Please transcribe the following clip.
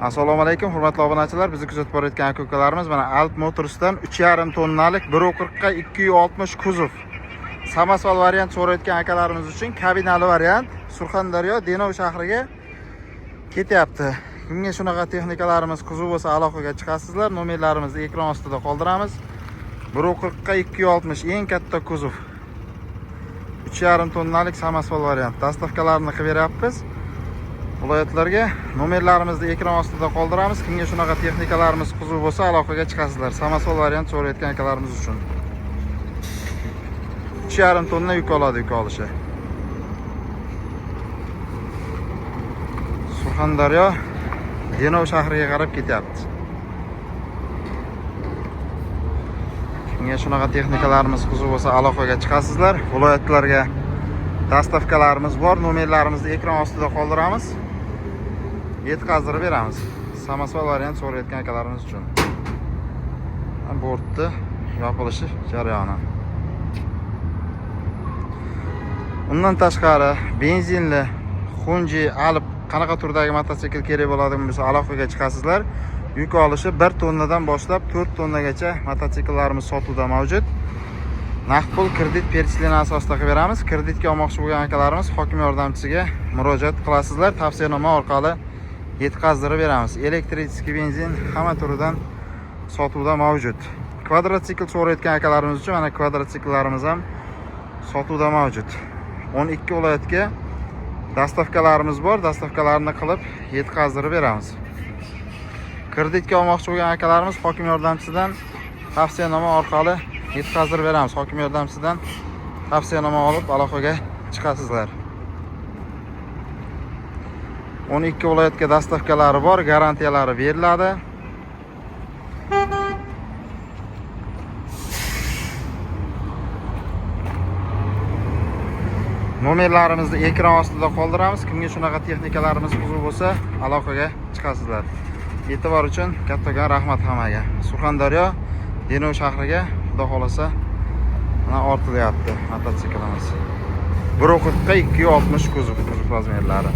Assalomu alaykum, hurmatli obunachilar, bizni kuzatib borayotgan aka-ukalarimiz. Mana Alp Motorsdan 3,5 tonnalik 1.40 ga 260 kuzov. Samosval variant so'rayotgan akalarimiz uchun kabinali variant Surxondaryo Denov shahriga ketyapti. Kimga shunaqa texnikalarimiz qiziq bo'lsa, aloqaga chiqasizlar. Nomerlarimizni ekran ostida qoldiramiz. 1.40 ga 260 eng katta kuzov. 3,5 tonnalik samosval variant. Доставка larni qilib beryapmiz viloyatlarga. Nomerlarimizni ekran ostida qoldiramiz. Kimga shunaqa texnikalarimiz qiziq bo'lsa, aloqaga chiqasizlar. Samosval variant so'rayotgan akalarimiz uchun. 3,5 tonna yuk oladi, yuk olishi. Surxondaryo Denov shahriga qarab ketyapti. Kimga shunaqa texnikalarimiz qiziq bo'lsa, aloqaga chiqasizlar. Viloyatlarga доставка larimiz bor. Nomerlarimizni ekran ostida qoldiramiz. Yetkazdirib beramiz. Samosval variant so'rayotgan akalarimiz uchun. Bortni yopilishi jarayoni. Undan tashqari benzinli Xunji, Alp qanaqa turdagi mototsikl kerak bo'ladigan bo'lsa, aloqaga chiqasizlar. Yuk olishi 1 tonnadan boshlab 4 tonnagacha mototsikllarimiz sotuvda mavjud. Naqd pul, kredit, перечисление asosida qilib beramiz. Kreditga olmoqchi bo'lgan akalarimiz hokim yordamchisiga murojaat qilasizlar. Tavsiyanoma orqali yetkazdirib beramiz. Электрический, benzin hamma turidan sotuvda mavjud. Kvadrotsikl so'rayotgan akalarimiz uchun mana kvadrotsikllarimiz ham sotuvda mavjud. 12 viloyatga доставка larimiz bor. Доставка larni qilib yetkazdirib beramiz. Kreditga olmoqchi bo'lgan akalarimiz hokim yordamchisidan tavsiyanoma orqali yetkazdirib beramiz. Hokim yordamchisidan tavsiyanoma olib aloqaga chiqasizlar. 12 viloyatga доставка lari bor, garantiyalari beriladi. Nomerlarimizni ekran ostida qoldiramiz. Kimga shunaqa texnikalarimiz qiziq bo'lsa, aloqaga chiqasizlar. E'tibor uchun kattakon rahmat hammaga. Surxondaryo Denov shahriga xudo xolasa mana ortilyapti mototsiklimiz. 1.40 ga 260 kuzov, kuzov размер lari.